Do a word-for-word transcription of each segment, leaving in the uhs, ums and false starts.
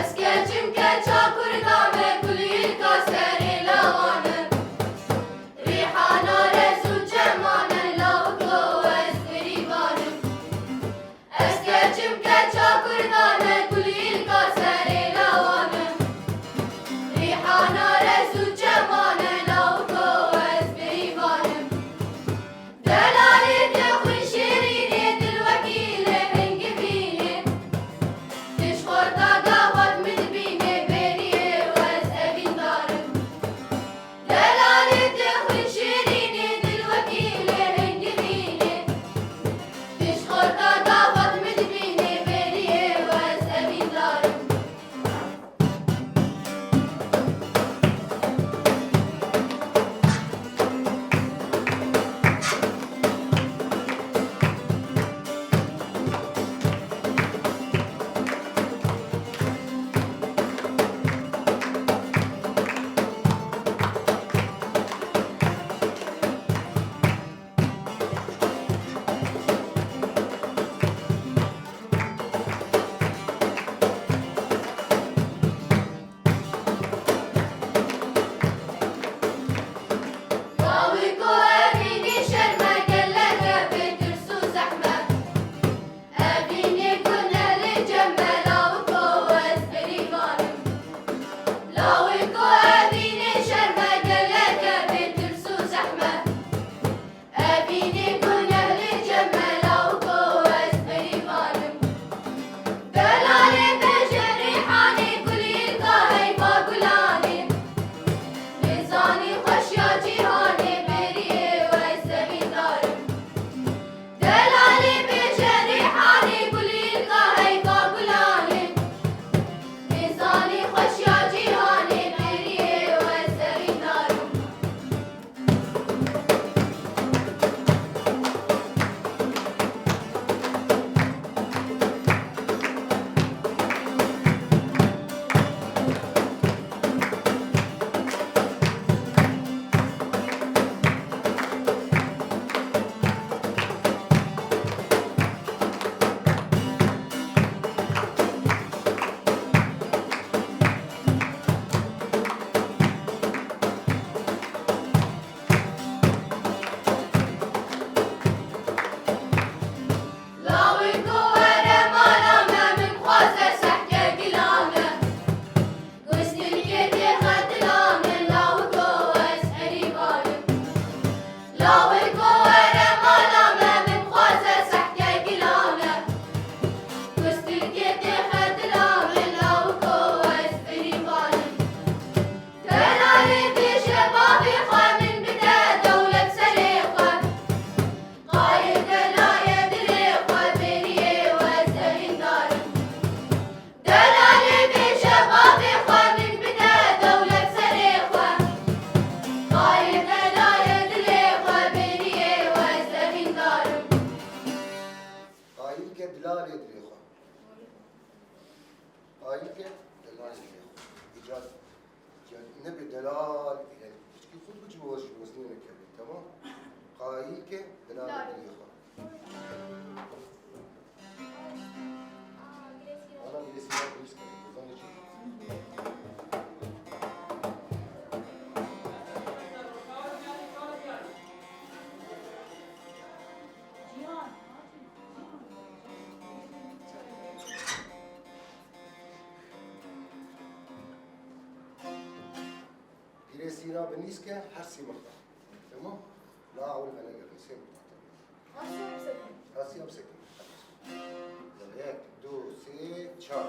Ez keçim keça Kurda me, kulîlka serê lawan im. Rîhana rez û çeman e, lawiko ez birîvan im. Ez keçim keça Kurda me, kulîlka serê lawan im. Rîhana rez û çeman e, lawiko ez birîvan im. Delalê te xwîn şêrînê, dil wekî lê hingivînê. Ti ji xorta gavat min dibînê, bêriyê û ez evîndar im. Delalê te xwîn şêrînê, dil wekî lê hingivînê. Ti ji xorta gavat min dibînê, bêriyê û ez evîndar im. Lawiko evînî şerm e, gelek e bê tirs û zehmet. Evînî ku nehlê cem e, lawiko ez birîvan im. Lawiko evînî şerm e, gelek e bê tirs û zehmet. Evînî ku nehlê cem e, lawiko ez birîvan im. Delalê bêje Rîhanê, kulîlka heyva gulanê. Nêzanî xweşiya cîhanê, bêriyê û ez evîndar im. Delalê bêje Rîhanê, kulîlka heyva gulanê. Nêzanî xweşiya cîhanê, bêriyê û ez evîndar im. Lawiko were mala me, min xwaze sehke gilane. Gustilkê têxe dila min, lawiko ez herîvan im. Lawiko were mala me, min xwaze sehke gilane. Gustilkê têxe dila min, lawiko ez herîvan im. Delalê bêje bavê xwe, min bide dewlet serê xwe. Qayil belayê dilê xwe, bêriyê û ez evîndar im. Delalê bêje bavê xwe, min bide dewlet serê xwe. Qayil belayê dilê xwe, bêriyê û ez evîndar im. Qayil ke dilalê dilê xwe. Qayil ke delal dilê xwe. Îcaz, îcaz nebe delal, yani piçkî xwe biçû ji wezinê nekevin, tamam? Qayil ke delal dilê xwe. Ana bilêsî ya polis ke, zanî çi? Pîrê sîra bi nîske her sî mixta. Tamam? La ewil venegerin, sê mixta. Asiya bi sekin. Asiya bi sekin. Yek, du, sê, çar.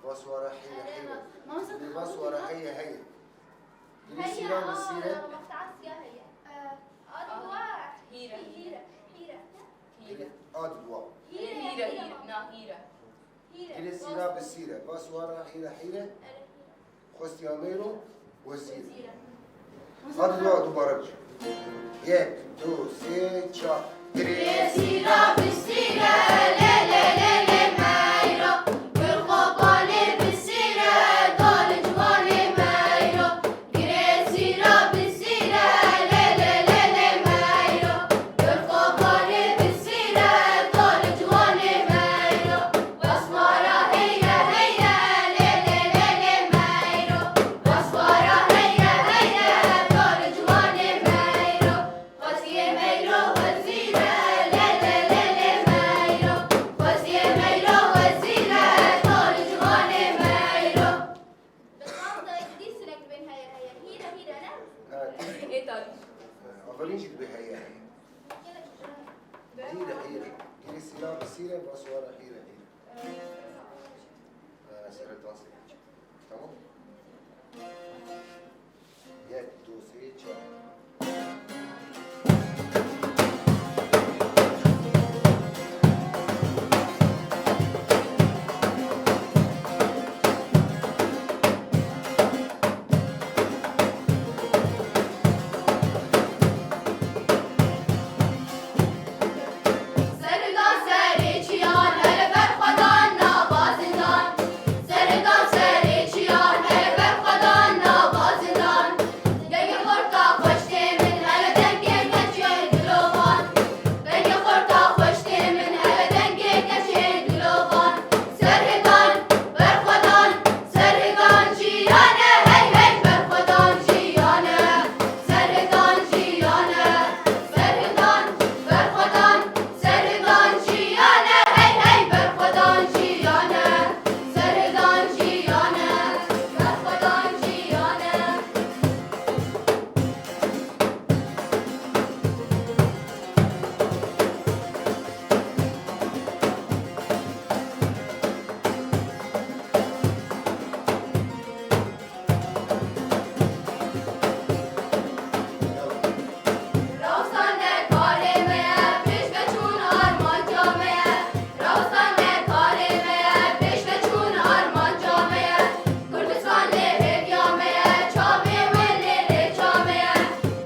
Baswara hîre hîre. Lê baswara heye heye. Girê sîra bi sîre. Maqta siya heye. Ad dua. Hîre. Hîre. Hîre. Hîre. Ad dua. Hîre. Hîre. Hîre. Na hîre. Hîre. Girê sîra bi sîre. Baswara hîre hîre. Xwestiya meyro wezîr. Hadi dua dubare bikin. Yek, du, sê, çar. Girê sîra bi sîre, lê, lê, lê, lê, meyro. Gul qopanê bi sîre, dol ciwanê meyro. Girê sîra bi sîre, lê, lê, lê, lê, meyro. Gul qopanê bi sîre, dol ciwanê meyro. Baswara heye heye, lê lê lê lê meyro. Baswara heye heye, dor ciwanê meyro. Xweziyê meyro wezîre, lê lê lê lê meyro. Xweziyê meyro wezîre, dor ciwanê meyro. Bi çanda dî sinek dibên heye heye. Hîre hîre ne? Ha, dî. Ê talî. Aferîn jî dibê heye heye. Gelek jî. Hîre hîre. Hîre sîra bi sîre, baswara hîre hîre. Ee, serê dansê. Tamam. Yek, du, sê, çar. Serdan serê çiyan, hele berxwedan nava zindan. Serdan serê çiyan, hele berxwedan nava zindan. Dengê xorta xweş tê min, hele dengê keçê dilovan. Dengê xorta xweş tê min, hele dengê keçê dilovan. Serdan, berxwedan, Serhildan jiyan e, hey hey, berxwedan jiyan e. Serhildan jiyan e. Serhildan, berxwedan, serhildan jiyan e, hey hey, berxwedan jiyan e. Serhildan jiyan e, berxwedan jiyan e.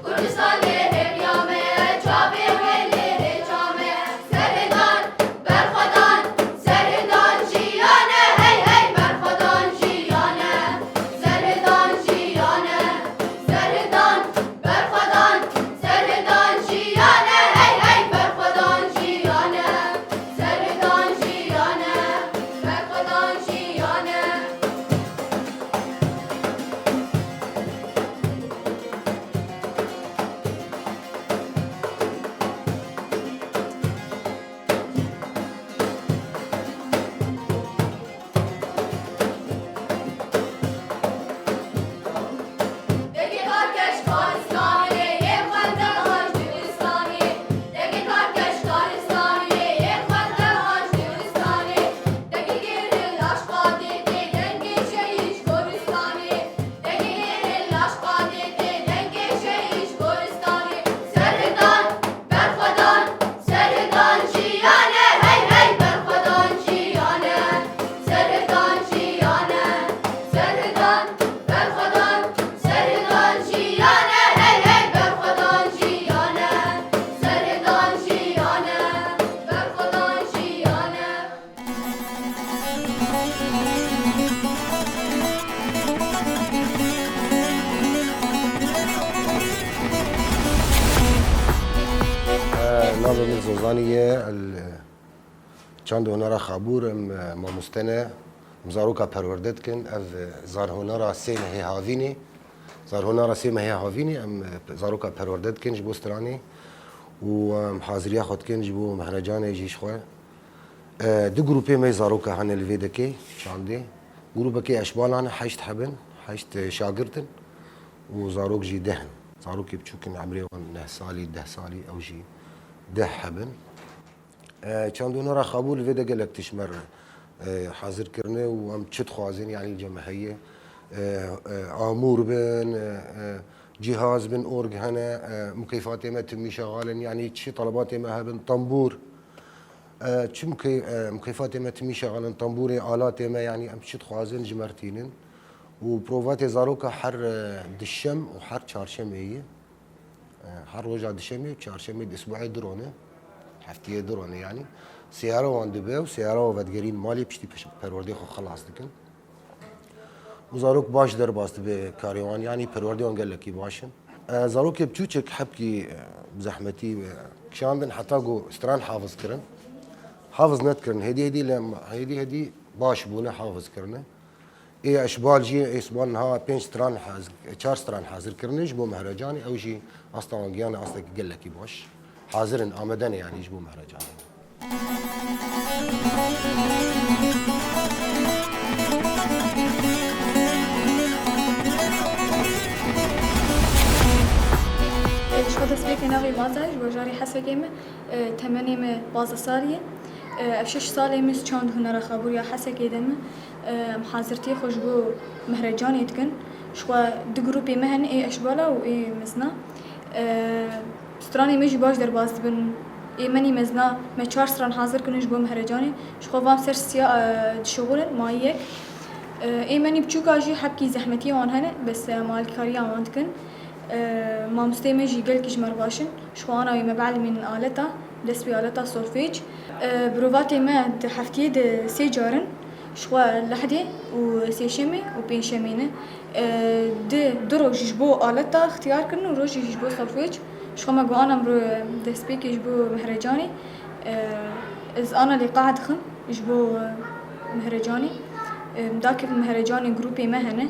Kurdistan lê hêviya me ye, çavê wê lê rêça me ye. Serhildan, berxwedan, serhildan jiyan e, hey hey, berxwedan jiyan e. Serhildan jiyan e, serhildan, berxwedan, serhildan jiyan e, hey hey, berxwedan jiyan e. Serhildan jiyan e, berxwedan jiyan e. Serhildan jiyan e, hey hey, berxwedan jiyan e. Serhildan jiyan e, berxwedan jiyan e. Navê min Zozanî ye. Çand û hunera Xabûr, em, e, mamoste ne, em zaroka perwerde dikin. Ev, e, zarhunera sê mehê havînê, zarhunera sê mehê havînê em, e, zaroka perwerde dikin ji bo stranê û em haziriya xwe dikin ji bo mehrecanê jî ji xwe. E, du grûpê me zaroka hene li vê dekê çandê. Grûpekê eşbalan e, heşt heb in, heşt, e, şagirt in û zarok jî deh in. Zarokê biçûk in, emrê wan neh salî, deh salî, ew jî deh heb in. E, çandonera Xabûr li vê de gelek tişt me re E, hazir kirine û em çi dixwazin, yanî li cem me heye. E, e, amûr bin, e, e, cihaz bin, org hene, e, mukeyfatê me timî şexal in, yanî çi telebatê me hebin, tembûr. E, çi mukey-, e, mukeyfatê me timî şexal in, tembûrê, alatê me, yanî em çi dixwazin ji me re tînin. Û provatê zaroka her, e, dişem û her çarşemê ye. E, her roja dişemê û çarşemê di isbuê du rone, heftiyê du rone yanî. Seyara wan dibe û seyara wan vedigerîn malê, piştî piş-, perwerdê xwe xelas dikin. Û zarok baş derbas dibe karê wan, yanî perwerdê wan gelekî baş in. E, zarokê biçûçek hebkî, e, zehmetî, e, kişandin heta ku stran hafiz kirin. Hafiz nedikirin, hêdî hêdî lê hêdî hêdî baş bûne, hafiz kirine. Ê eşbal jî, ê sibal niha pênc stran hazir, çar stran hazir kirine ji bo mehrecanê, ew jî asta wan gihane astekî gelekî baş. Hazir in, amade ne yanî ji bo mehrecanê. Ji xwe destpêkê navê Baza, ji bajarê Hesekê me, e, temenê me pazdeh salî ye. E, ev şeş salê me çand hunera xabûriya Hesekê de me. E, em hazirtiyê xwe ji bo mehrecanê dikin. Ji xwe du grûpê me hene, ê eşbala û ê mezna. E, stranê me jî baş derbas dibin. Ê menî mezna me çar stran hazir kirin ji bo mehrecanê. Ji xwe van ser siya, e, dişixulin, mayî yek. E, ê menî biçûka jî hebkî zehmetiyê wan hene, bes, e, em alîkariya wan dikin. E, mamosteyê me jî gelkî ji me re baş in. Ji xwe ana wê me bielîmînin aleta, dest pê aleta solfêc. E, provatê me di heftiyê de sê car in. Ji xwe lehdê û sêşemê û pêncşemê ne. E, di, du roj ji bo aleta ixtiyar kirin û rojî ji bo solfêc. Ji xwe me got ana em ro-, destpêkê ji bo mehrecanê. E, ez ana lê qeha dixim. Ji bo, e, mehrecanê, e, dakevin mehrecanê grûpê me hene.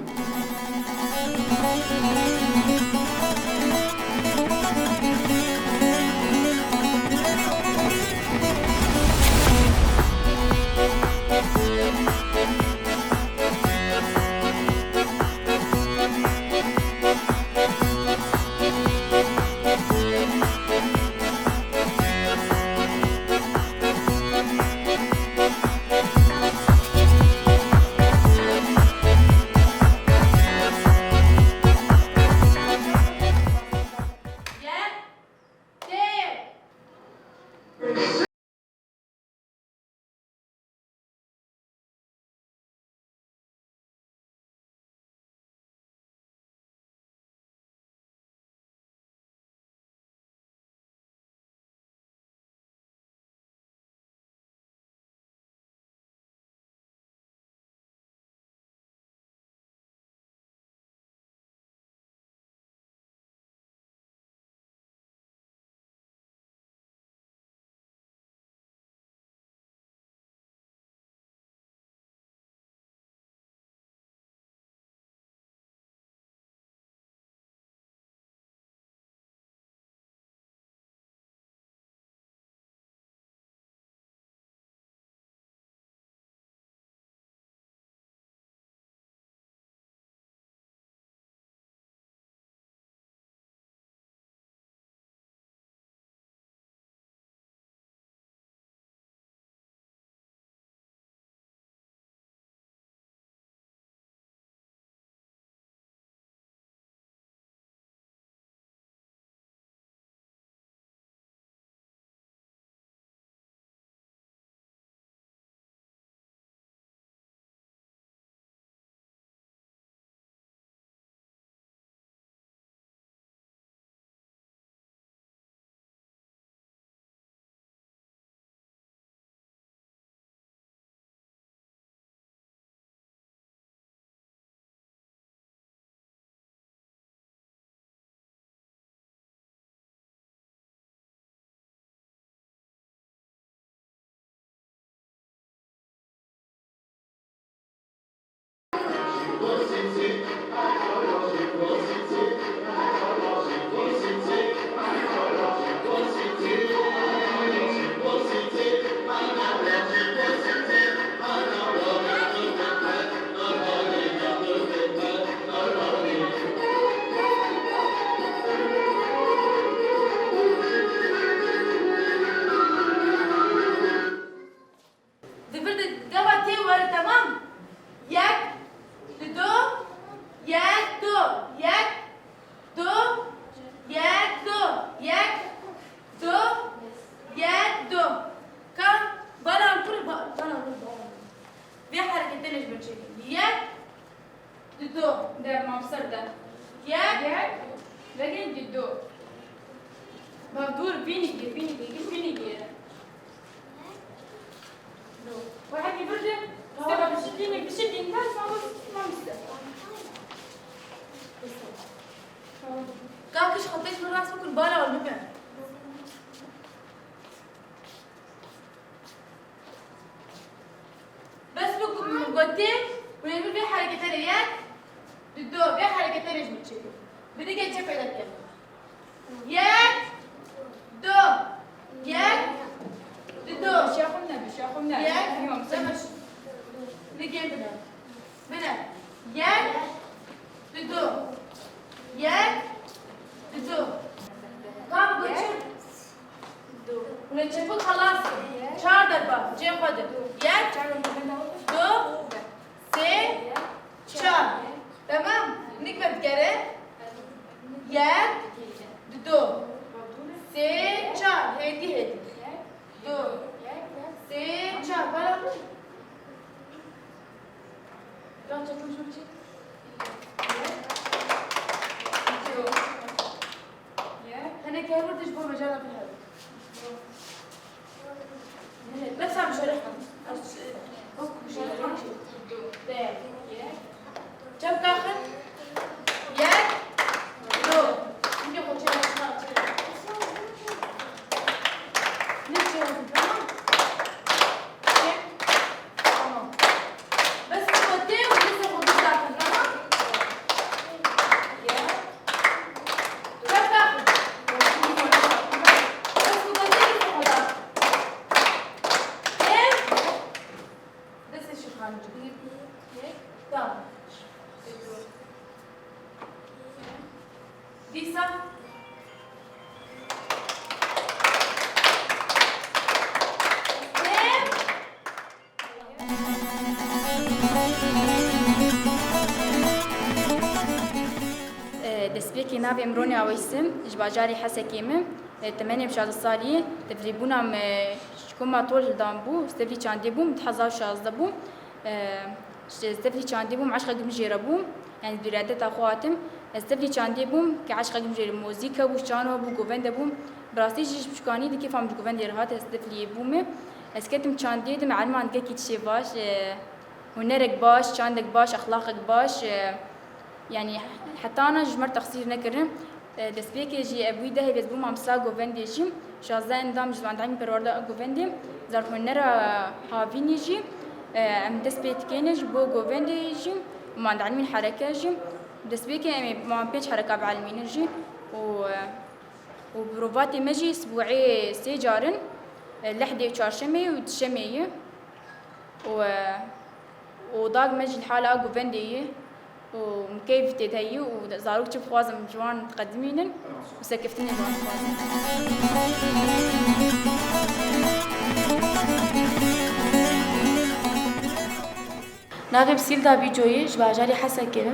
Der mam ser de. Yek. Yek. Vegên di do. Bak dur, vînî gir, vînî gir, vînî gir. Wahekî bir de. Seba bişitînî, bişitînî, ben sana mam işte. Kakiş xwe têj min rast bikun, bala wan bikin. Bes bikum min gotê, hûn ê min vê hereketê re yek, di do, vê hereketê re ji min çêkin. Bi digê çê peyda dikin. Yek, du, yek, di do. Şaxim ne, şaxim ne. Yek, yom, sen digê bine. Bine. Yek, di do. Yek, di do. Kam goçin? Hûn ê çepik xelas in. Çar derba, cê xwe de. Yek, du, sê, çar. Temam. Nik me digere. Yek, du, sê, çar. Hêdî, hêdî. Du, sê, çar. Bala. Can çekim şunu çek. Yek. Du. Yek. Hene kervur diş bo mecala bir hal. Mesela şöyle. Bak, şöyle. Değer. Çem kalkın. Yek. Du. Şimdi koçer. Ne şey oldu, tamam? Çek. Tamam. Bes xwe tê û destê xwe dûr dakin, tamam? Ya. Çep daxin. Bes xwe tê, destê xwe daxin. Ev. Destê şixancî. Tamam. Dîsa. Destpêkê navê min Ronî Aweys e, ji bajarê Hesekê me. Temenê min şazdeh salî ye. Tevlîbûna me ji koma Tol hildan bû, stevlî çandê bûm, di hezar û şazdeh bû. Ji stevlî çandê bûm, eşqek min jê re bû. Yani bi îradeta xwe hatim. Ez stevlî çandê bûm, ke eşqek min jê re mozîk hebû, çano hebû, govende bû. Bi rastî jî ji piçûkanî di kêfa min ji govendê re hat, ez stevliyê bûme. Ez ketim çandê de, me elman gelekî tiştê baş, e, hunerek baş, çandek baş, exlaqek baş, e, yani heta ana ji me re texsîr nekirin. E, destpêkê jî ev wî dehê ez bûm mamosta govendê jî. Şazdeh endam ji mamosta perwerde govendê. Zarhunera havînî jî, e, em dest pê dikêne ji bo govendê jî, mamosta hereke jî. Destpêkê em ê, ma pênc hereka bielmînin jî. Û, e, û bi rovatê me jî sibûê sê car in, e, lehdê, çarşemê û dişemê ye. Û, e, odak me jî li hala govendê ye û keyf tê de ye û zarok çi bixwazin ji wan diqedimînin û serkeftinê ji wan dixwazin. Navê min Sîlda Bîco ye, ji bajarê Hesekê me.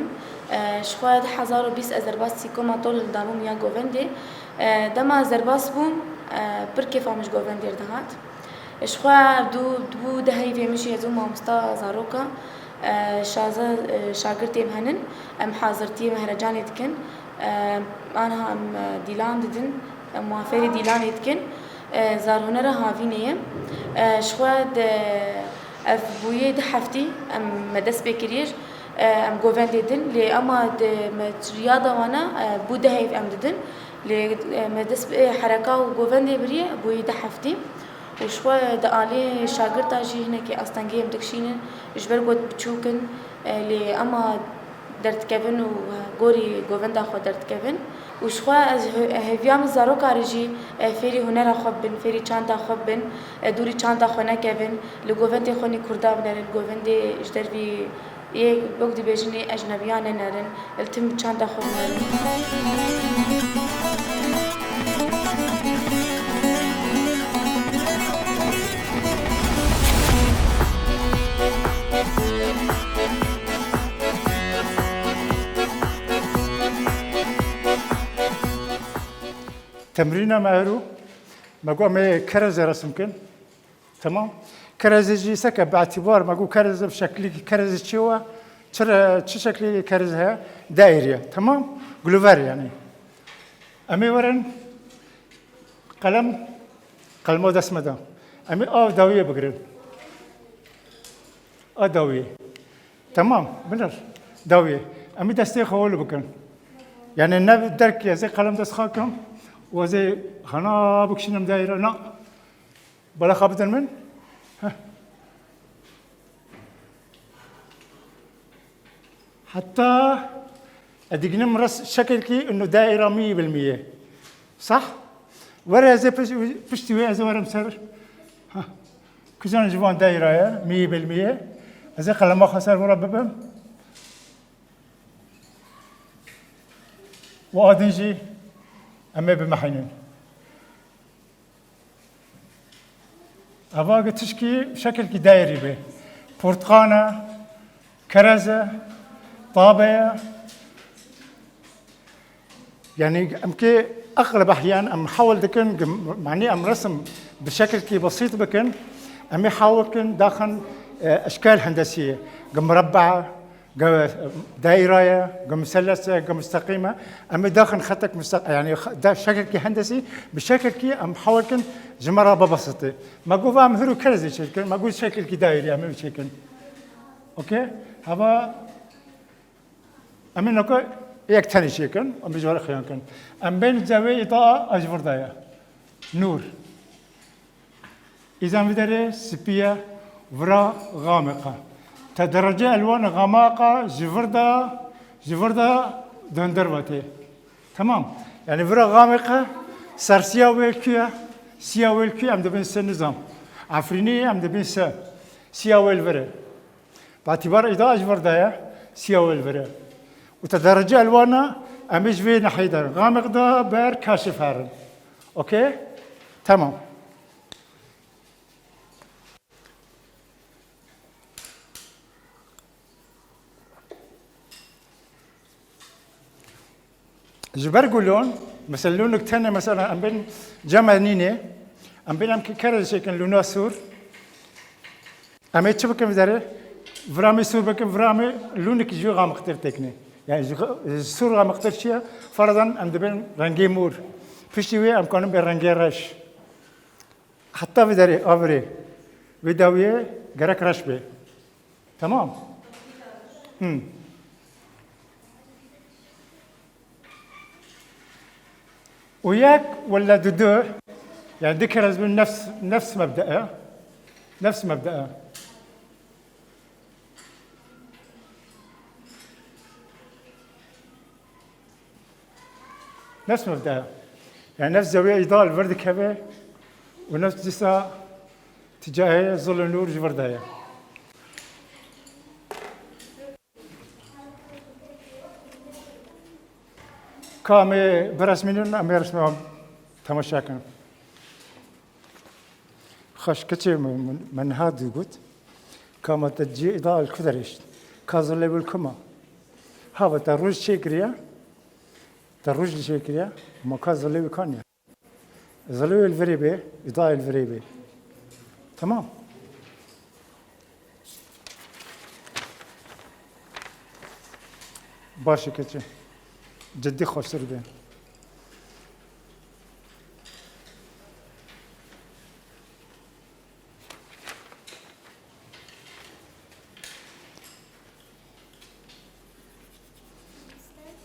E, ji xwe du hezar û bîst ez derbasî koma Tol hildan bûm ya govendê. E, dema ez derbas bûm, e, pir kêfa min ji govendê re dihat. Ji xwe du, du deheyî vê min jî ez û mamosta zaroka, e, şazdeh, e, şagirtê min henin. Em hazirtiyê mehrecanê dikin. E, anha em, e, dîlan didin. Em wan fêrî dîlanê dikin. E, zarhunera havînê ye. E, ji xwe de ev bûyê du heftî em me dest pê kiriye. E, em govendê din. Lê ema de me yada wana, e, bû deheyî em didin. Lê, e, me dest bi hereka û govendê biriye, bûyî du heftî. Û ji xwe di alî şagirta jî hinekî astengiyê em dikişînin, ji ber ku biçûk in, e, lê ema derdikevin û gorî govenda xwe derdikevin. Û ji xwe ez he-, hêviya min zaroka re jî, e, fêrî hunera xwe bibin, fêrî çanda xwe bibin, e, dûrî çanda xwe nekevin, li govendê xwe nî kurda binerin, govendê ji dervî Yê wek dibêjin ê ecnebiyan nenerin, li tim çanda xwe binerin. Temrîna me hero, me got em ê kerezê resim kin. Temam. Kerezê jî seke bi îtîbar me got kerezê bi şeklî kerezê çê we, Çi re, çi şeklî kerez heye? Daîrî ye. Temam? Gulûver yanî. Em ê werin qelem, qelmo dest me de. Em ê a dawiyê bigirin. A dawiyê. Temam, binir. Dawiyê. Em ê destê xwe hol bikin. Yanî ne derkê ez ê qelem dest xwe kim û ez ê hana bikişînim daîre. Na. Bala xwe bidin min. Heh. Heta ez digînim res şekilkî ino daîra mî bil mî ye. Sah? Were ez ê piş-, piştî wê ez ê werim ser. Heh. Kucan ji van daîra ye, mî bil mî ye. Ez ê qelema xwe ser vira bibim. Û a din jî em ê bimehînin. Eva gi tişkî şekilkî daîrî be. Portiqan e, kerez e, tabe ye. Yanî em kê eqleb ehyan em hewil dikin, gi-, manî em resim bi şekilkî besît bikin, em ê hewil kin daxin, e, eşkel hendesî, gi mureba, Ge daîra ye, ge muselles e, ge musteqîm e. Em ê daxin xetek musteq-, yanî xe-, da şekilkî hendesî, bi şekilkî em hewil kin ji me re bibesitê. Me got, va em hir û kerezê çêkin, me got şekilkî daîrî em ê çêkin. Okey? Heva em ê noko yek tenê çêkin, em ê ji we re xiyan kin. Em bên cewê îta a ji vir de ye. Nûr. Îzan vî derê spî ye, vira xameq e. Te derece elwan xamaqa ji vir de, ji vir de dönder ve tê. Temam. Yanî vira xameq e, ser siya wê kû ye, siya wê kû em dibin se nizam. Efrînî em dibin se, siya wê li vir e. Batîbar îda ji vir de ye, siya wê li vir e. Û te derece elwan e, em ê ji vê nehî derin. Xameq de ber kaşif herin. Okey? Temam. Ji ber ku lon, mesela lûnik tenê, mesela em bên cem e nînê, em bên em ki kere çêkin lûna sûr. Em ê çi bikin vî derê? Vira me sûr bikin, vira me lûnik ji xamiqtir têkine. Yani ji, ji sûr xamiqtir çi ye? Faradan em dibên rengê mor. Piştî wê em kanin bê rengê reş. Heta vî derê, avirê, vê dawiyê gerek reş bê. Tamam? Hmm. Û yek wele du du, yani du kere ez bin nefs, nefs mebde e. Nefs mebde e. Nefs mebde. Yani nefs zewiya îda li vir dikeve û nefs dîsa ticahê zil û nûr ji vir de ye. Ka em ê biresmînin, em ê resma temaşe kin. Xweş keçê min, min, min niha dî got, ka me te cihê îda li ku derêşt? Ka zilê wî li ku ma? Ha, ve te roj çêkiriye, te roj li çêkiriye, ma ka zilê wî ka niye? Zilê wî li virê bê, îda li virê bê. Tamam. Baş e keçê. Cidî xweştir bê.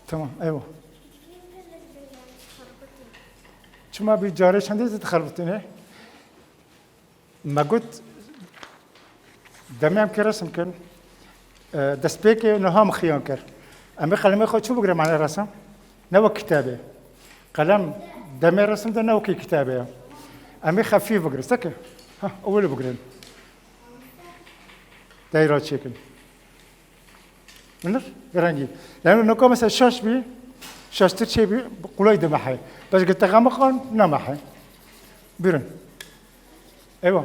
Tamam, eywa. Çima bi carê çendê dixerbitin, he? Me got, demê em kê resim kin, e, destpêkê niha min xiyan kir. Em ê qelemê xwe çi bigire mane resim? Ne wek kitabê. Qelem demê resim de ne wekî kitabê ye. Em ê xefîf bigire. Seke. Ha, ewil bigirin. Deyra çêkin. Binir? Rengî. Yani noka mesela şaş bî, şaştir çê bî, qulay dimehê. Bes gete xemiqan nemehê. Buyurun. Eywa.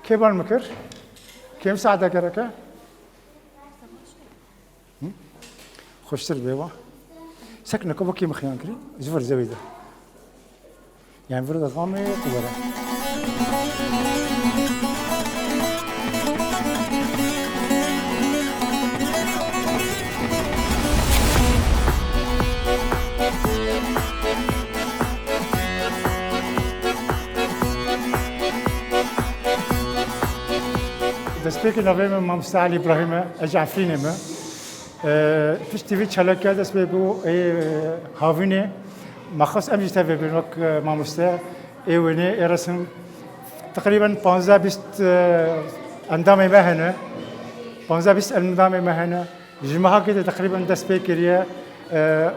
Kê ban mikir? Kê misaade gereke? Hı? Xweştir bê wa. Sek neke wekî min xiyan kirî, ji vir zewî de. Yani vir de xamê qubara. Destpêkê navê min Mamoste Elî Îbrahîm e, ez ji Efrînê me. Ee, piştî vî çalakê dest pê bû, ê, havînê. Me xwest em jî tevê bin wek, e, mamoste ê wênê, ê resim. Teqrîben panzdeh bîst, e, endamê me hene. Panzdeh bîst endamê me hene. Ji mehakê de teqrîben dest pê kiriye. E,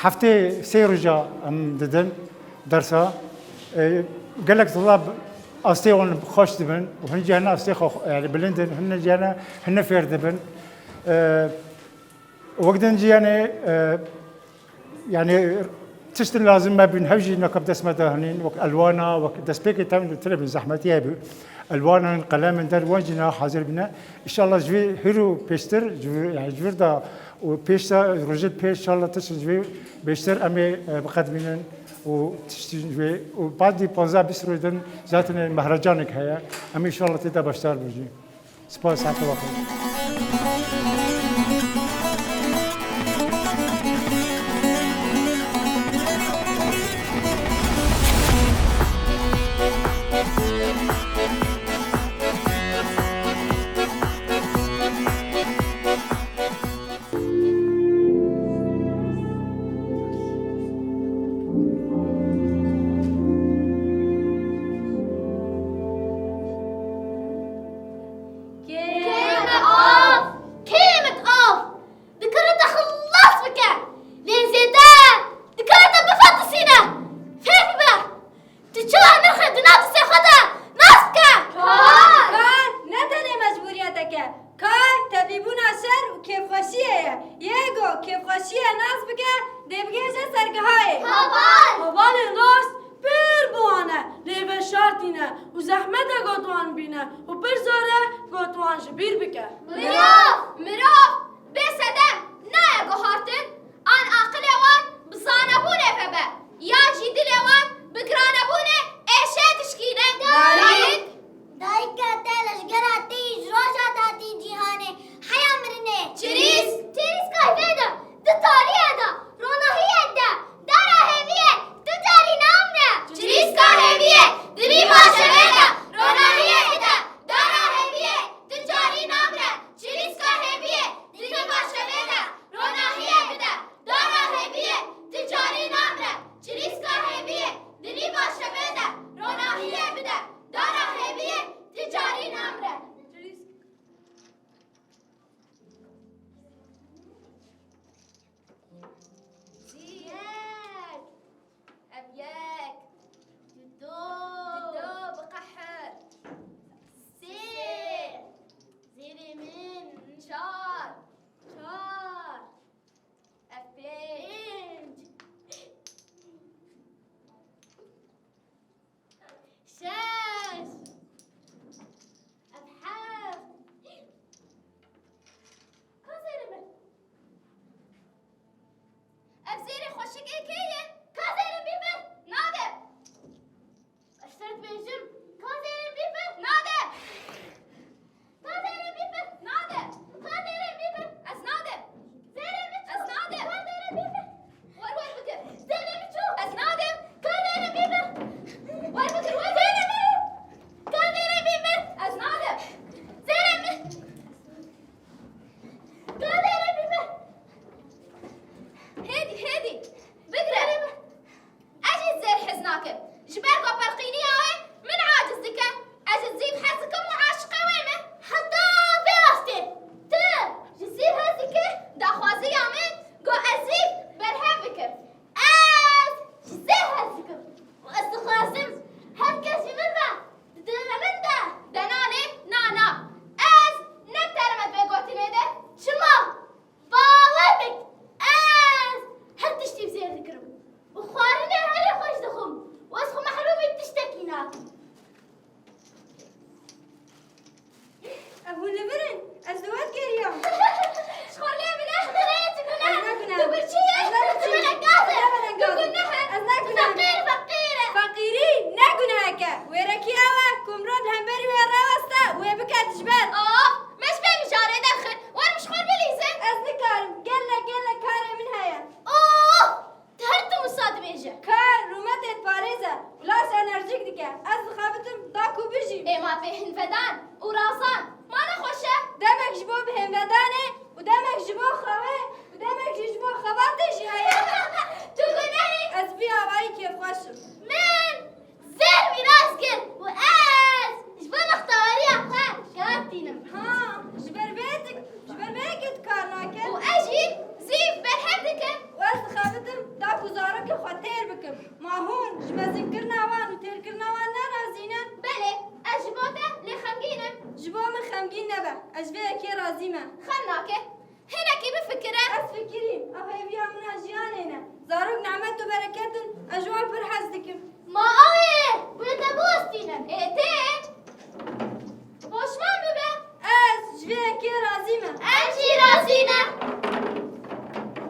heftê sê roja em didin dersa. E, gelek tulab astê wan xweş dibin û hin cihana astê xwe, yani bilind in, hin cihana hin fêr dibin. E, wek din jî yani, e, yani tiştin lazim me bîn hev jî nakab dest me de hinîn, wek elwana, wek destpêkê tem tire bin zehmetî hebû. Elwanan, qelemin der wan jî na hazir bîne. Înşallah ji vê hîro pêştir, ji vê, yani ji vir de û pêş de, rojê pêş, înşallah tiştin ji vê pêştir em ê, e, biqedmînin û tiştin ji vê û badî panzdeh bîst roj din zaten mehrecanek heye. Em ê înşallah tê de beşdar bin jî. Spas, saet we xweş. Kêmek av! Kêmek av! Dikare te xilas bike! Lê zêde dikare te bifatisîne! Fêr bibe! Tu çawa nirxê di nav distê xwe de nas bike? Kar! Kar ne tenê mecbûriyetek e. Kar tevîbûna şer û kêfxweşiyê ye. Yê go kêfxweşiyê nas bike, dê bigihêje sergihayê. Heval! Hevalên rast pir bi wan e, lê veşartî ne û zehmet e got wan bîne û pir zor e got wan ji bîr bike. Mirov! Mirov! Bê sedem nayê guhartin, an aqilê wan bi zanebûnê vebe, yan jî dilê wan bi giranebûnê êşê dişkîne. Dayik! Dayike te leşgera te yî ji roja te hatî cîhanê, heya mirinê. Çirîsk! Çirîska hêvê de di tariyê de ronahiyê dide, dara hêviyê tu carî namre. Çirîska hêviyê di nîva şevê de ronahiyê dide, dara hêviyê tu carî namre. Çirîska hêviyê di nîva şevê de ronahiyê bide. Dara hêviyê tu carî namre. Çirîska hêviyê di nîva şevê de ronahiyê bide. Dara hêviyê tu carî namre. Yek. Ev yek. Dido. Dido, biqehir. Sê. Zêrê min. Çar. Çar. Ev pênc. Pênc. Şeş. Ev heft. Ka zêrê min. Ev zêrê xweşik ê kê ye? Ka zêrê bî vir. Nade. Ez ser dibêjim. Ka zêrê bî vir. Nade. Ka zêrê bî vir. Nade. Ka zêrê bî vir. Ez nadim. Zêrê min çû. Ez nadim. Ka zêrê bî vir. Wer wer bike. Zêrê min çû. Ez nadim. Ka zêrê bî vir. Wer bikir wer. Zêrê min. Ka zêrê bî vir. Ez nadim. Zêrê min. Ka zêrê bî vir. Hêdî, hêdî. Bigire. Ez jî zêr hez nakim. Ji ber ku perqîniya wê min aciz dike. Ez ji zîv hez dikim û aşiqê wê me. Heta vê astê tu ji zîv hez dike, daxwaziya min ku ez zîv berhev bikim. Ez ji zêr hez dikim û ez dixwazim her kes ji min re di dilê min de denanê nana. Ez ne bi te re me di vê gotinê de. Çima? Bawer bik, ez her tiştî bi zêr dikirim û xwarinê herî xweş dixwim û ez xwe mehrûmî tiştekî nakim. Ev hûn li vir in? Ez li we digeriyam. Ji xwe lê bide. Lê tu gune. Ez ne gune. Tu birçî yî. Ez ne birçî. Tu belengaz î. Ez ne belengaz î. Tu gune î. Ez ne gune î. Tu feqîr, feqîr î. Feqîrî ne gunehek e. Wêrekî ew e ku mirov li hemberî wê reweste û wê bike dijber. Of! Me ji vê mijarê derxin. Werin ji xwe bilîzin. Ez nikarim. Gelek, gelek karê min heye. Of! Tu her tim wisa dibêje. Kar rûmetê diparêze û laş enerjîk dike. Ez dixebitim da ku bijîm. Ê ma bêhinvedan û razan ma Razî me. Xem nake. Hinekî bifikire. Ez fikirîm. Ev hêviya min a jiyanê ne. Zarok nîmet û bereket in. Ez ji wan pir hez dikim. Ma ew ê. Wê te biwestînim. Ê tê. Poşman bibe. Ez ji vê yekê razî me. Ez jî razî me.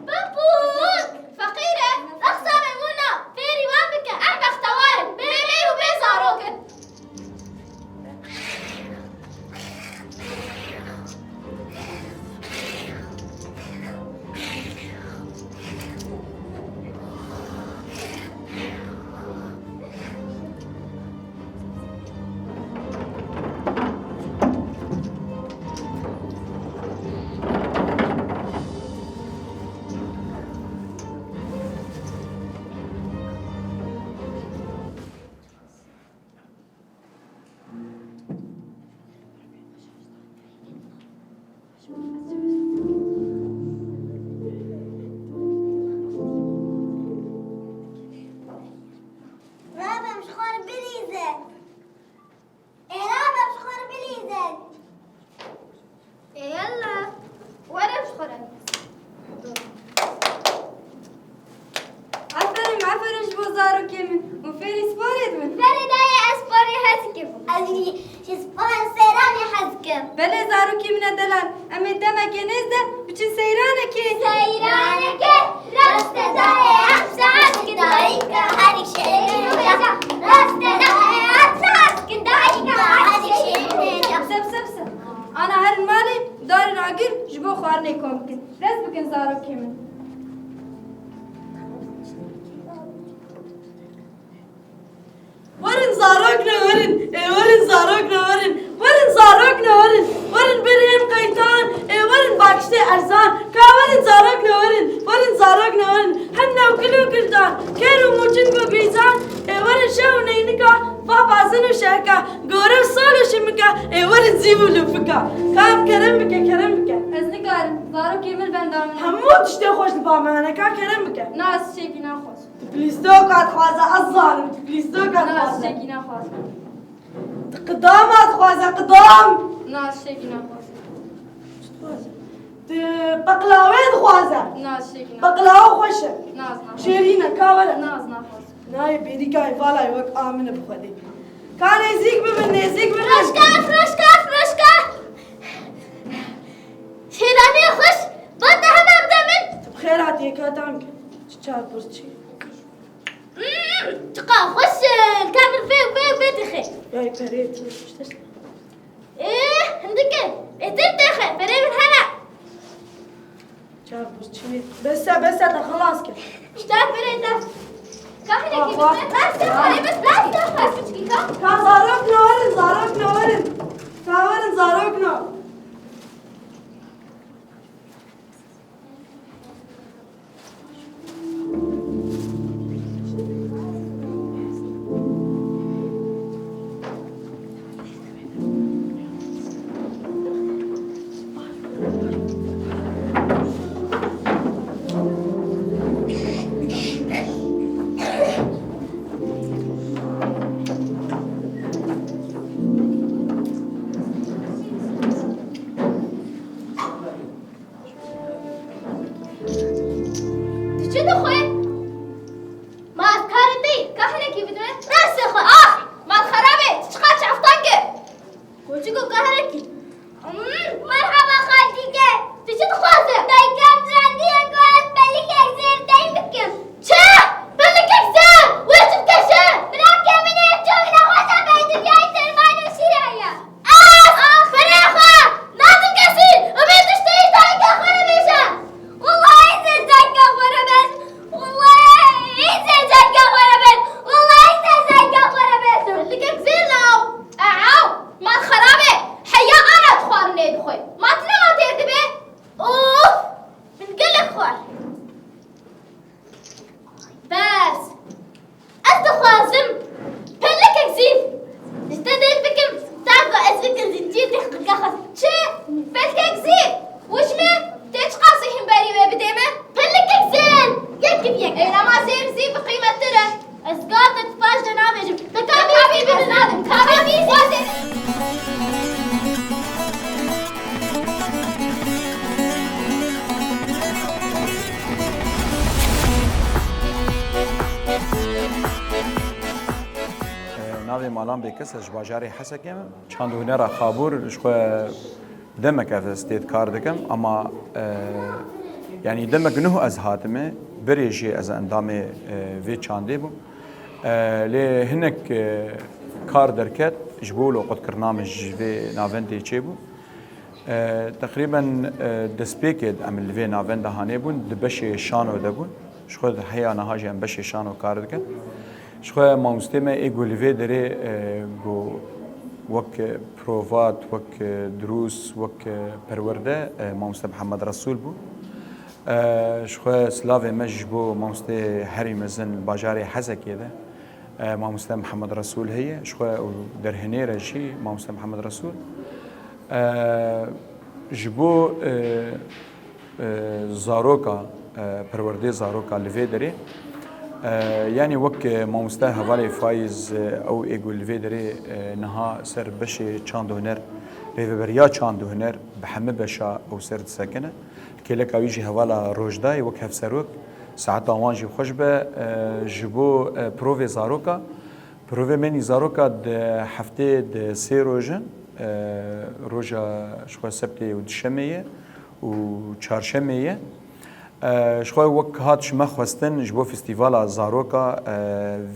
Bipût. Feqîr e. Rexsa Memûna. Fêrî wan bike. Em bextewar in. Bê mêr û bê zarok in. Rabem ji xwe re bilîze. Ê rabem ji xwe re bilîze. Ê yalla, were ji xwe re. Aferin, aferin ji bo zarokê min. Hûn fêrî sporê dibin? Berê dayê ez sporê hez dikim. Ez jî ji spor seyranê hez dikim. Belê zarokê min e delal. Em ê demeke nêz de biçin seyranekê. Seyraneke rast e dayê em ji te hez dikin dayika herî şêrîn û hêja. Rast e dayê em ji te hez dikin dayika herî şêrîn û hêja. Bise, bise, bise. Ana herin malê, darên agir ji bo xwarinê kom bikin. Rez bikin zarokê min. Werin zarokno werin, ê werin zarokno werin, werin zarokno werin, werin berhên qeytan, ê werin bakiştê erzan, ka werin zarokno werin, werin zarokno werin, hen newkil û girdan, kêr û mûçin ku bîzan, ê werin şev û neynika, va bazin û şehka, gore û sol û şimika, ê werin zîv û lûfika. Ka kerem bike, kerem bike. Ez nikarim, zarokê min benda min e. Hemû tiştê xweş li ba me hene, ka kerem bike. Na, ez tiştekî naxwazim. Tu plîstoka dixwaze, ez zanim, tu plîstoka dixwaze. Na, ez tiştekî naxwazim. Tu qidama dixwaze, qidam. Na, ez tiştekî naxwazim. Çi dixwaze? Tu peqlawê dixwaze. Na, ez tiştekî naxwazim. Peqlawa xweş e. Na, ez naxwazim. Şêrîn e, ka were. Na, ez naxwazim. Nayê bêrîka hêvalay wek a min e bi Xwedê. Ka nêzîk bibin, nêzîk bibin. Firoşka, firoşka, firoşka. Şêranê xweş, ba te hema bide min. Tu bi xêr hatî, ka tam ke. Çi çar birçî. Mm, çiqa xweş e, ka min vê, vê, vê dixê. Yay perê tu. Ê, hindik e. Ê, tê dixê, perê min hene. Çar birçî. Bes e, bes e, te xilas kir. Ji te perê te. Ka hinekî bes e, bes e, bes e, bes e, bes e, bes e. Ka zarokno werin, zarokno werin. Ka werin zarokno. Malan Bêkes, ez ji bajarê Hesekê me. Çand û hunera Xabûr ji xwe demek ez tê kar dikim, ama, e, yanî demek nuh ez hatime, berê jî ez endamê, e, vê çandê bûm. E, lê hinek, e, kar derket, ji bo wilo qutkirina min ji vê navendê çêbû. E, teqrîben, e, destpêkê em li vê navenda hanê bûn, di beşê şano de bûn. Ji xwe heya niha jî em beşê şano kar dikin. Ji xwe mamostê me ê ku li vê derê, e, ku wek provat, wek, e, dirûs, wek, e, perwerde, e, mamoste Mihemed Resûl bû. E, ji xwe silavê me ji bo mamostê herî mezin li bajarê Hesekê de, e, mamoste Mihemed Resûl heye. Ji xwe û derhinêre jî mamoste Mihemed Resûl. E, ji bo, e, e, zaroka, e, perwerdê zaroka li vê derê, e, yanî wek, e, mamoste hevalê Faiz, e, ew ê ku li vê derê, e, niha ser beşê çand û huner, rêveberiya çand û huner bi hemî beşa ew ser disekine. Kêleka wî jî hevala Rojda ye wek hevserok. Saeta wan jî xweş be, e, ji bo, e, provê zaroka. Provê me nî zaroka di heftê di sê roj in, e, roja ji xwe sebtê û dişemê ye û çarşemê ye. E, ji xwe wek hat ji me xwestin ji bo festîvala zaroka, e,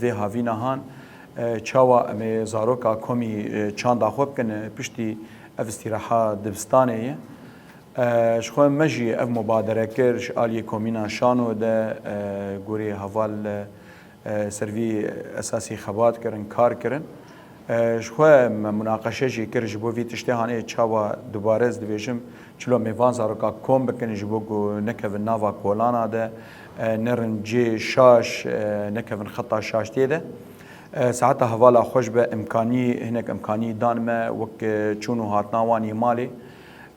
vê havîna han, e, çawa em ê zaroka komî, e, çanda xwe bikin, e, piştî ev îstîraha dibistanê ye. E, ji xwe me jî ev mubadere kir, ji aliyê komîna Şano de, e, gorî heval, e, ser vî esasî xebat kirin, kar kirin. E, ji xwe me munaqeşe jî kir ji bo vî tiştê hanê çawa dubare ez dibêjim, çilo em ê van zaroka kom bikin ji bo ku nekevin nava kolana de, e, nerin cê şaş, e, nekevin xeta şaştiyê de. E, saeta hevala xweş be, imkanî, hinek imkanî dan me, wek, e, çûn û hatina wan yê malê.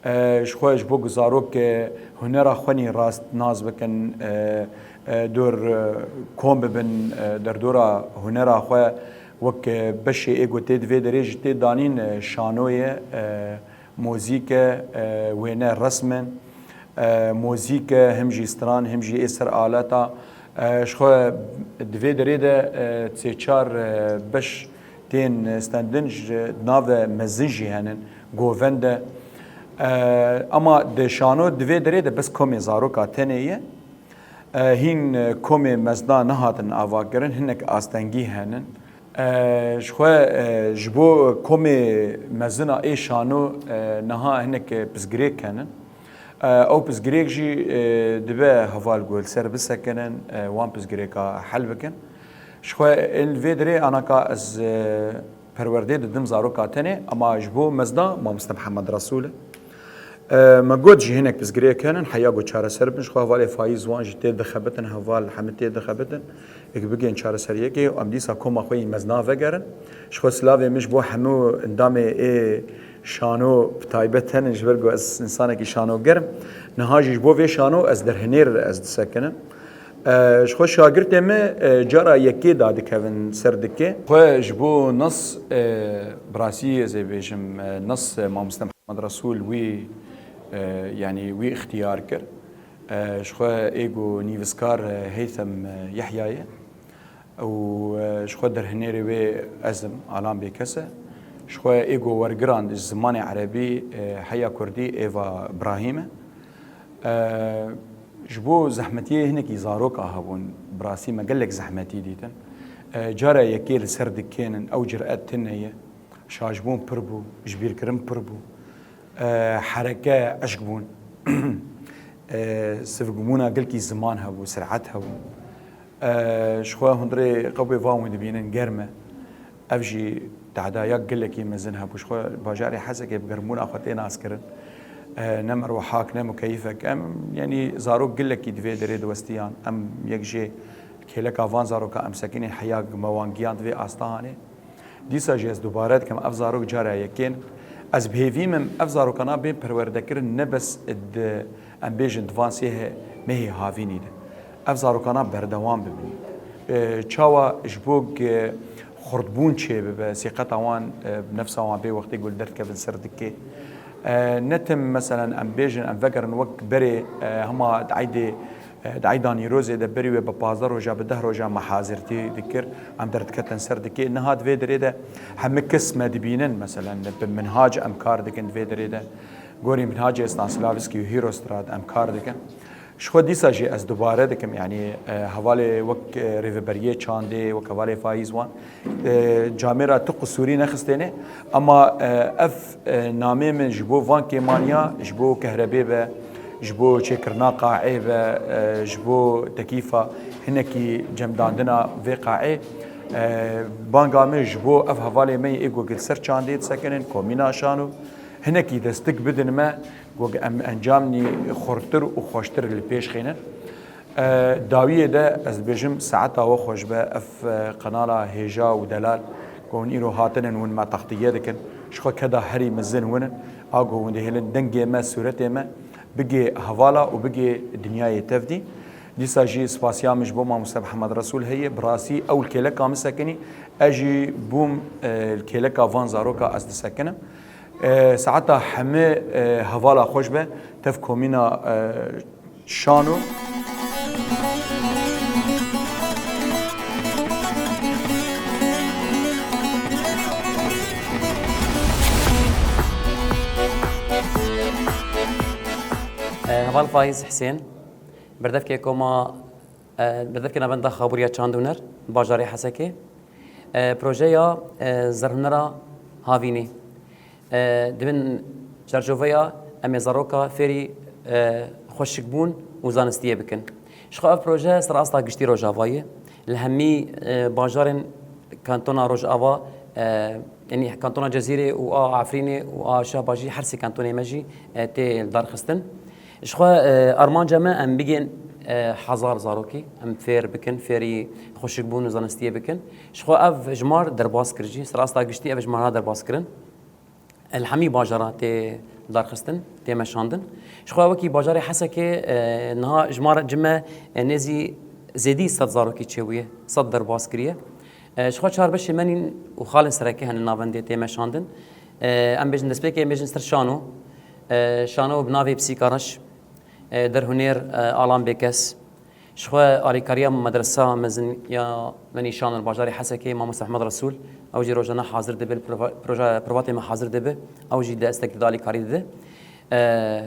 E, ji xwe ji bo ku zarok, e, hunera xwe nî rast nas bikin, e, e, dor, e, kom bibin, e, derdora hunera xwe wek, e, beşê ê ku tê di vê derê jî tê danîn, e, şano ye, e, mozîk e, e, wêne resm in, e, mozîk e, him jî stran, him jî ê ser aleta. E, ji xwe di vê derê de, e, sê çar, e, beş tên stendin, ji nave mezin jî henin, govend e. E, ama di şano di vê derê de bes komê zaroka tenê ye. E, hîn, e, komê mezna nehatin avakirin, hinek astengî henin. E, ji xwe, e, ji bo komê mezina ê şano, e, niha hinek pirsgirêk henin. E, ew pirsgirêk jî, e, dibe heval ku li ser bisekinin, e, wan pirsgirêka hel bikin. Ji xwe ên li vê dirê anaka ez, e, perwerdê didim zaroka tenê, ama ji bo mezda mamoste Mihemed Resûl e. E, me got jî hinek pirsgirêk henin, heya ku çareser bin, ji xwe hevalê Fayîz wan jî tê dixebitin, heval hemî tê dixebitin. Ê ku bigên çareseriyekê û em dîsa koma xwe yî mezna vegerin. Ji xwe silavê min ji bo hemû endamê ê şano bi taybet henin, ji ber ku ez însanekî şanoger im. Niha jî ji bo vê şano ez derhinêr ez disekinim. E, ji xwe şagirtê me, e, cara yekê dadikevin ser dikê. Xwe ji bo nas, e, bi rastî ez ê bêjim, e, nas, e, mamoste Mihemed Resûl wî, e, yanî wî ixtiyar kir. E, ji xwe ê ku nivîskar, e, Heytem, e, Yehya ye. Û, e, ji xwe derhinêrê wê ez im, Alan Bêkes e. Ji xwe ê ku wergirand ji zimanê erebî, e, heya kurdî Êva Brahîm e. E, ji bo zehmetiyê hinekî zaroka hebûn, bi rastî me gelek zehmetî dîtin. E, cara yekê li ser dikênin, ew ciret tune ye. Şaşbûn pir bû, jibîrkirin pir bû. E, hereke eşq bûn. E, sivikbûna gelkî ziman hebû, ser'et hebû. E, ji xwe hundirê qewê van wî dibînin germ e. Ev jî tehdayak gelekî mezin hebû. Ji xwe bajarê Hesekê bi germbûna xwe tê naskirin. E, ne merwehak, ne mukeyifek. Em, yanî zarok gelekî di vê derê diwestiyan. Em yek jê kêleka van zaroka em sekinê heya me wan giyan di vê asta hanê. Dîsa jî ez dubare dikim, ev zarok cara yekê ne. Ez bi hêvî me ev zarokana bên perwerdekirin ne bes di, em bêjin, di van sê he-, mehê havînî de. Ev zarokana berdewam bibin. E, çawa ji bo ku xurtbûn çê bibe, sîqeta wan, e, nefsa wan bê wextê ku li derdikevin ser dikê. E, ne tim, meselen, em bêjin, em vegerin wek berê, e, hema di eydê Di eyda Nîrozê de berî wê bi pazdeh roja, bi deh roja me hazirtî dikir, em derdiketin ser dikê. Niha di vê derê de hemî kes me dibînin, meselen bi minhac em kar dikin di vê derê de. Gorî minhacê Stanislavski û Hîrostrad em kar dikin. Ji xwe dîsa jî ez dubare dikim, yanî, e, hevalê wek, e, rêveberiyê çandê, wek hevalê Faiz wan, e, camêra tu qisûrî nexistêne, ema, e, ev, e, namê min ji bo van kêmaniya, ji bo kehrebê be, ji bo çêkirina qaê be, e, ji bo tekîfa hinekî cemdandina vê qaê, e, banga min ji bo ev hevalê me yê ê ku li ser çandê disekinin, komîna Şano, hinekî destik bidin me, ku em encamnî xurtir û xweştir li pêş xînin. E, dawiyê de ez dibêjim saeta we xweş be, ev, e, qenala hêja û delal ku hûn îro hatinin, hûn me textiye dikin. Ji xwe keda herî mezin hûn in. A ku hûn dihêlin dengê me, sûretê me bigê hevala û bigê dinyayê tevdî. Dîsa jî spasiya min ji bo mamoste Mihemed Resûl heye. Bi rastî ew li kêleka min sekinî, ez jî bûm, e, li kêleka van zaroka ez disekinim. E, saeta hemî, e, hevala xweş be, tev komîna, e, Şano. E, heval Faiz Hisên, berdevkê koma, e, berdevkê navenda Xabûriya Çand û Huner, bajarê Hesekê. E, projeya, e, zerhunera Havînî. E, di bin çarçoveya em ê zaroka fêrî, e, xweşikbûn û zanistiyê bikin. Ji xwe ev proje ser asta giştî Rojava ye. Li hemî, e, bajarên kantona Rojava, e, yanî kantona Cezîrê û a Efrînê û a Şehbajî, her sê kantonê me jî, e, tê darxistin. Ji xwe, e, armanca me em bigên, e, hezar zarokî, em fêr bikin, fêrî xweşikbûn û zanistiyê bikin. Ji xwe ev jimar derbas kir jî, ser asta giştî ev jimara derbas kirin. Li hemî bajara tê darxistin, tê meşandin. Ji xwe wekî bajarê Hesekê, e, niha jimara cime, e, nêzî zêdî sed zarokî çêbûye, sed derbas kiriye. E, ji xwe çar beşê menîn û xalên sereke hene navendê tê meşandin. E, em bêjin destpêkê, em bêjin ser Şano. E, Şano bi navê Psîka Reş, e, derhunêr, e, Alan Bêkes. Ji xwe alîkariya medresa mezin ya menî Şano li bajarê Hesekê, Mamoste Ehmed Resûl, ew jî rojane hazir dibe, li prova-, proje, provatê me hazir dibe, ew jî destek dide, alîkarî dide. E,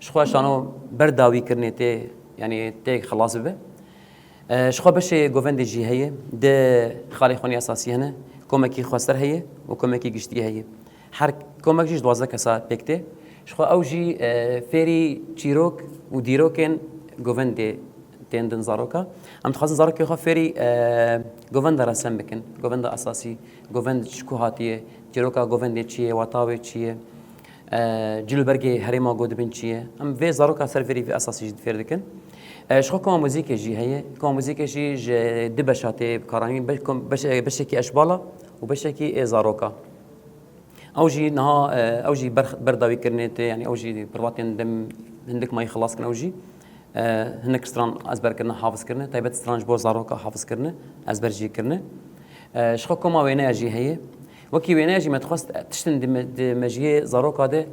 Ji xwe Şano ber dawî kirinê tê, yanî tê xilas bibe. E, ji xwe beşê govendê jî heye, di xalê xwenî esasî hene, komekî xwestir heye û komekî giştî heye. Her komek jî ji duwazdeh kesa pêk tê. Ji xwe ew jî, e, fêrî çîrok û dîrokên govendê tên din zaroka. Em dixwazin zarokê xwe fêrî, e, govenda resem bikin, govenda esasî, govend ji ku hatiye, çîroka govendê çi ye, wata wê çi ye. E, cil û bergê herêma ku dibin çi ye? Em vê zaroka ser vêrî vê esasî jî fêr dikin. E, ji xwe koma muzîkê jî heye. Koma muzîkê jî ji du beşa tê bikaranîn. Be-, kom-, beş-, beşekî eşbala û beşekî ê zaroka. Ew jî niha, e, ew jî ber-, berdawî kirinê tê, yanî ew jî privatên dem hindik mayî xilas kin ew jî. E, hinek stran ezber kirine, hafiz kirine, taybet stran ji bo zaroka hafiz kirine, ezber jî kirine. E, ji xwe koma wêneya jî heye. Wekî wêneya jî me dixwest tiştin di me-, di mejiyê zaroka de,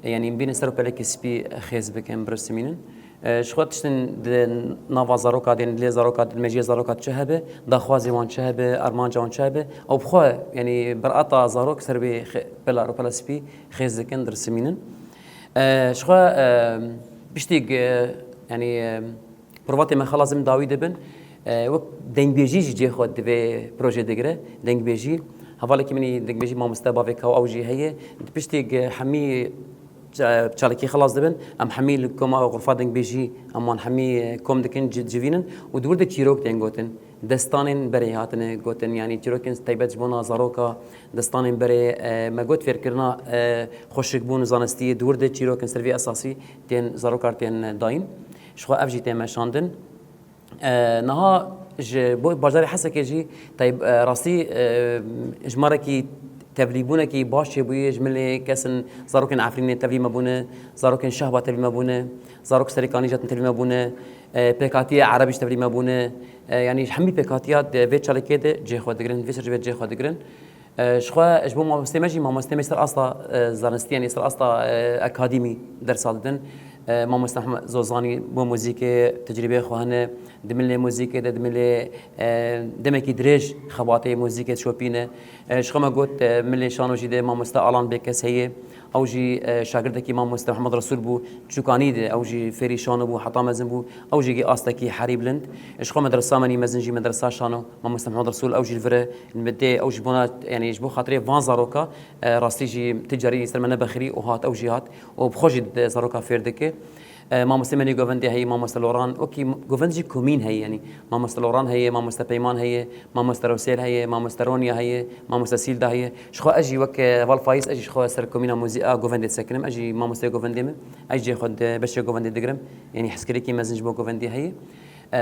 e, yanî bînin ser û pelekê spî xêz bikin, birisimînin. E, ji xwe tiştin di nava zaroka de, lê zaroka, di mejiyê zaroka çi hebe, daxwazê wan çi hebe, armanca wan çi hebe, ew bi xwe, yanî berata zarok ser vê xe-, pela, rûpela spî xêz dikin, dirisimînin. E, ji xwe, e, piştî, e, yanî, e, Provatê me xelas in dawî dibin. E, wek dengbêjî jî cê xwe di vê projê digire. Dengbêjî, hevalekî min î dengbêjî mamoste bavê Kaw ew jî heye. Di piştî gi hemî ça-, çalakî xelas dibin, em hemî li koma xurfa dengbêjî em wan hemî, e, kom dikin, ci-, civînin û di wir de çîrok tên gotin. Destanên berê hatine gotin, yanî çîrokên taybet ji bona zaroka, destanên berê, e, me got fêrkirina, e, xweşikbûn û zanistiyê di wir de çîrokên ser vî esasî tên zarokar tên dayîn. Ji xwe ev jî tê meşandin. E, niha ji bo bajarê Hesekê jî tayb-, e, rastî, e, jimarekî tevlîbûnekî baş çêbûye ji milê kesin zarokên Efrînê tevlî me bûne, zarokên Şehba tevlî me bûne, zarok Serîkanî jî hatin tevlî me bûne, e, pêkhatiya Erebî jî tevlî me bûne. E, yanî hemî pêkhatiya di vê çalakê de cihê xwe digirin, vê ser cihê xwe digirin. E, ji xwe, ji bo mamostê me jî, mamostê me ser asta, e, zanistî, yanî ser asta, e, akademî dersa didin. E, Mamoste Mehmet Zozanî bo muzîkê tecrîbeyê xwe hene. Di milê muzîkê de, di milê, e, demekî dirêj xebatê muzîkê şopîne. E, ji xwe me got, e, milê şano jî de Mamoste Alan Bêkes heye. Ew jî, e, şagirdekî Mamoste Mehmet Resûl bû. Çûkanî de ew jî fêrî şano bû, heta mezin bû. Ew jî gi astekî herî bilind. Ji xwe medresa me nî mezin jî medresa şano. Mamoste Mehmet Resûl ew jî li vir e. Li me tê ew ji bona, yanî ji bo xatirê van zaroka, e, rastî jî ti carî ser me nebexirî û hat, ew jî hat. Û bi xwe jî di zaroka fêr dike. E, mamostê me nî govendê heye, mamoste Loran. Okî, govend jî komîn heye, yanî mamoste Loran heye, mamoste Peyman heye, mamoste Rosêl heye, mamoste Ronya heye, mamoste Sîlda heye. Ji xwe ez jî wek, e, heval Faiz, ez jî ji xwe ser komîna muzî-, a govendê disekinim. Ez jî mamosteyê govendê me. Ez jî cihê xwe di beşê govendê digirim. Yanî hezkirekî mezin ji bo govendê heye. E,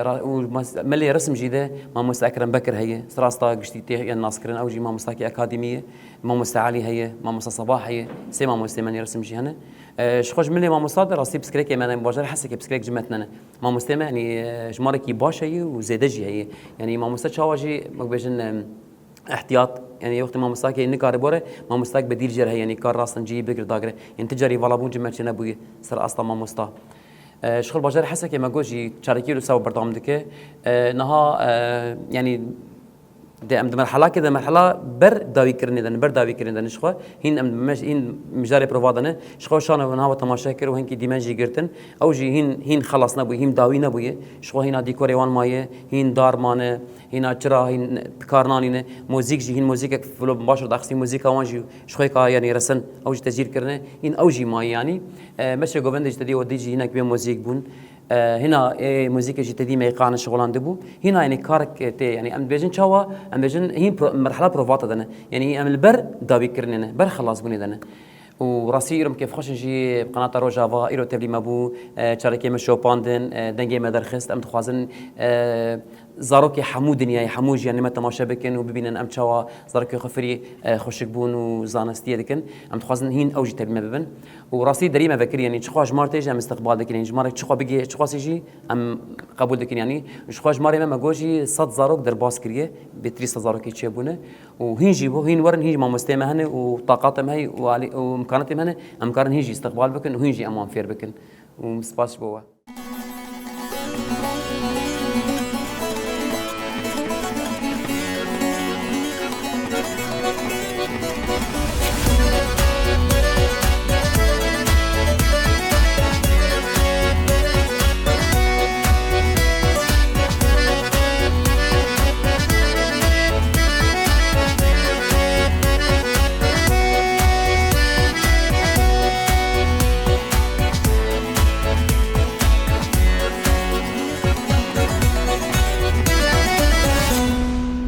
ra-, û mas-, milê resim jî de mamoste Ekrem Bekir heye. Sirasta giştî tê yên naskirin, ew jî mamostakî akademî ye. Mamoste Elî heye, mamoste Sabah heye. Sê mamostê me nî resim jî hene. E, ji xwe ji milê mamosta de rastî piskirekê me ne, bajarê Hesekê piskerek ji me tine ne. Mamostê me, yanî, e, jimarekî baş heye û zêde jî heye. Yanî mamoste çawa jî, wek bêjin, e, ihtiyat, yanî wextê mamostakê nikare bore, mamostak bedîl jê re heye, yanî kar rastin cihî bigir dagire. Yanî ti carî vala bûn ji me çênebûye ser asta mamosta. E, ji xwe li bajarê Hesekê me got jî çalakî wisa berdewam dike. E, niha, e, yanî de em di merhelakê de merhela ber dawîkirinê de ne, ber dawîkirinê de ne ji xwe. Hîn em me-, hîn mijarê prova de ne. Ji xwe şano niha we temaşe kir û hinkî dîmen jî girtin. Ew jî hîn, hîn xelas nebûye, hîn dawî nebûye. Ji xwe hîna dîkorê wan maye, hîn dar mane, hîna çira, hîn bi kar nanîne. Muzîk jî, hîn muzîkek filo baş re daxistî, muzîka wan jî ji xwe ka, yanî resin, ew jî tescîl kirine. Hîn ew jî maye, yanî. E, meşê govendê jî te dî, we dî jî hînek bê muzîk bûn. E, hîna ê muzîkê jî te dî meyqan şixulan dibû. Hîna, yanî karek tê, yanî em dibêjin çawa, em dibêjin hîn pro-, merhela provata de ne. Yanî em li ber dawîkirinê ne, ber xelasbûnê de ne. Û rastî îro em kêfxweş in jî bi qenata Rojava, îro tevlî me bû, e, çalakê me şopandin, e, dengê me derxist. Em dixwazin, e, zarokê hemû dinyayê, hemû jiyanê me temaşe bikin û bibînin em çawa zarokê xwe firî, e, xweşikbûn û zanistiyê dikin. Em dixwazin hîn ew jî tevlî me bibin. Û rastî derî me vekirî, yanî çiqas jimarê tê jî em îstixbal dikin. Yanî jimarek çiqas bigihê, çiqasî jî em qebûl dikin. Yanî ji xwe jimarê me, me got jî sed zarok derbas kiriye, bêtirî sed zarokê çêbûne. Û hîn jî bû, hîn werin, hîn jî mamosteyê me hene û taqatê me heye û alî-, û imkanatê me hene, em karin hîn jî îstixbal bikin û hîn jî em wan fêr bikin. Û spas ji bo we.